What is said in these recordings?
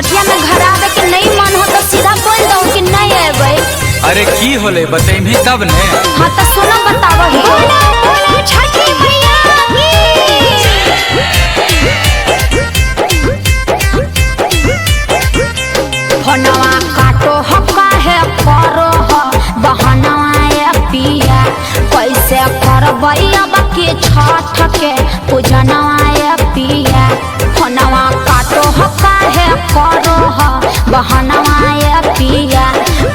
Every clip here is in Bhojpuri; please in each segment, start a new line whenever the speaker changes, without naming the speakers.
छठिया में घर आवे के नहीं मन हो तो सीधा बोल दो कि नहीं अबे।
अरे की होले बतैबी तब ने।
हाँ तो सुनो बतावो ही। बोलो बोलो छठी मैया की। फोनवा काटो हो काहे करो हो बहनवा ए पिया, कैसे करबै अब के छठ के पूजनवा ए पिया। फोनवा काटो हो काहे करो हो बहनवा ए पिया,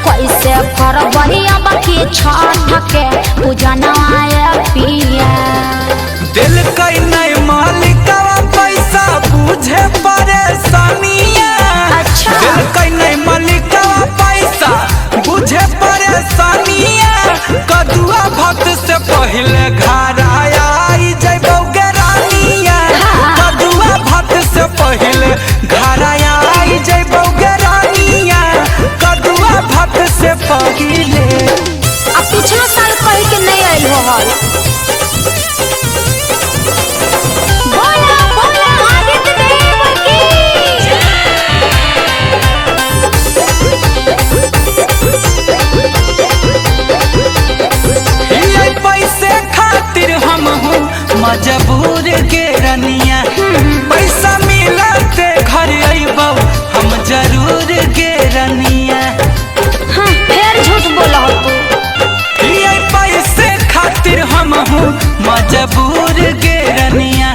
कैसे करबै अब के छठ के पूजनवा ए पिया।
दिल कई नहीं मालिकवा पैसा बुझे परेशानिया।
अच्छा।
दिल कई नहीं मालिकवा पैसा बुझे परेशानिया। कदुआ भक्त से पहले घर आई जइबौ गे रानिया।
हाँ।
कदुआ भक्त से पहले घर आई जइबौ गे रानिया। कदुआ भक्त से पहले।
आ पिछलो साल कही के नहीं आयल हो हल। बोला बोला आदित्य देव की।
ये पैसे खातिर हम हूँ मजबूर के रनिया। पैसा मिलते घर अइबौ हम जरूर के रनिया।
हाँ, फिर झूठ बोला हो तू।
ये पैसे खातिर हम हूँ मजबूर के रनिया।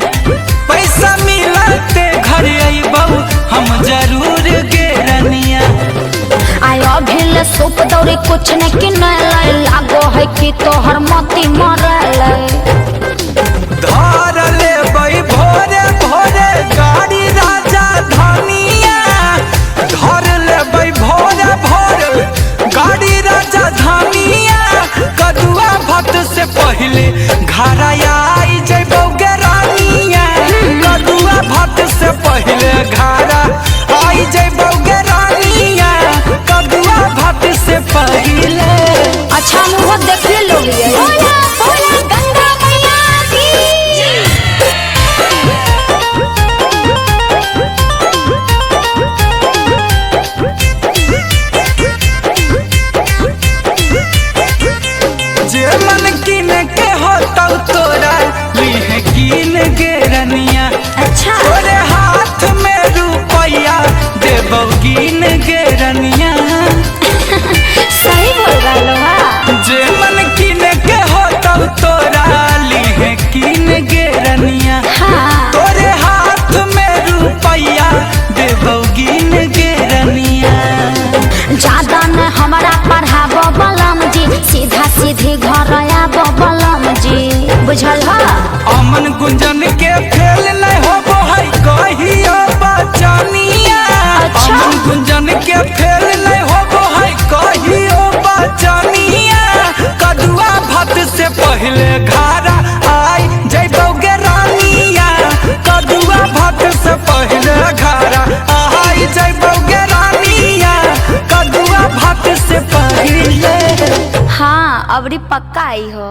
पैसा मिलते घर अइबौ हम जरूर के रनिया।
आयो भेल सूप दौरी कुछ न किनले, लागो है कि तोहर मती मरले।
धर लेबै भोरे भोरे गाड़ी राजा धनिया। धर लेबै भोरे भोरे गाड़ी राजा धनिया। कदुआ भक्त से पहले घर आई जइबौ गे रानिया। कदुआ भक्त से पहले घर आई जइबौ गे रानिया। कदुआ भक्त से पहले।
अच्छा मुँह देख लोग ये। बोला बोला गंगा मैया की।
जे मन किन के होतौ तोरा लिहे किन गे रनिया।
अच्छा।
तोरे हाथ में रुपैया देबौ गिन गे रनिया।
सही बोल रहा हो।
जे मन किन के होतौ तोरा लिहे किन गे रनिया।
हाँ।
तोरे हाथ में रुपैया देबौ गिन गे रनिया।
ज्यादा न हमरा पढ़ाबो बलम जी, सीधा सीधी घर आबो बलम जी, बुझल हो।
अमन गुंजन के फेल नहीं होबो है कहियो बचनिया।
अच्छा।
अमन गुंजन के फेल नहीं होबो है कहियो बचनिया। कदुआ भक्त से पहले घर आई जइबौ गे रानिया। कदुआ भक्त से पहले घर आई जइबौ गे रानिया। कदुआ भक्त से पहले।
हाँ अबरी पक्का आई हो।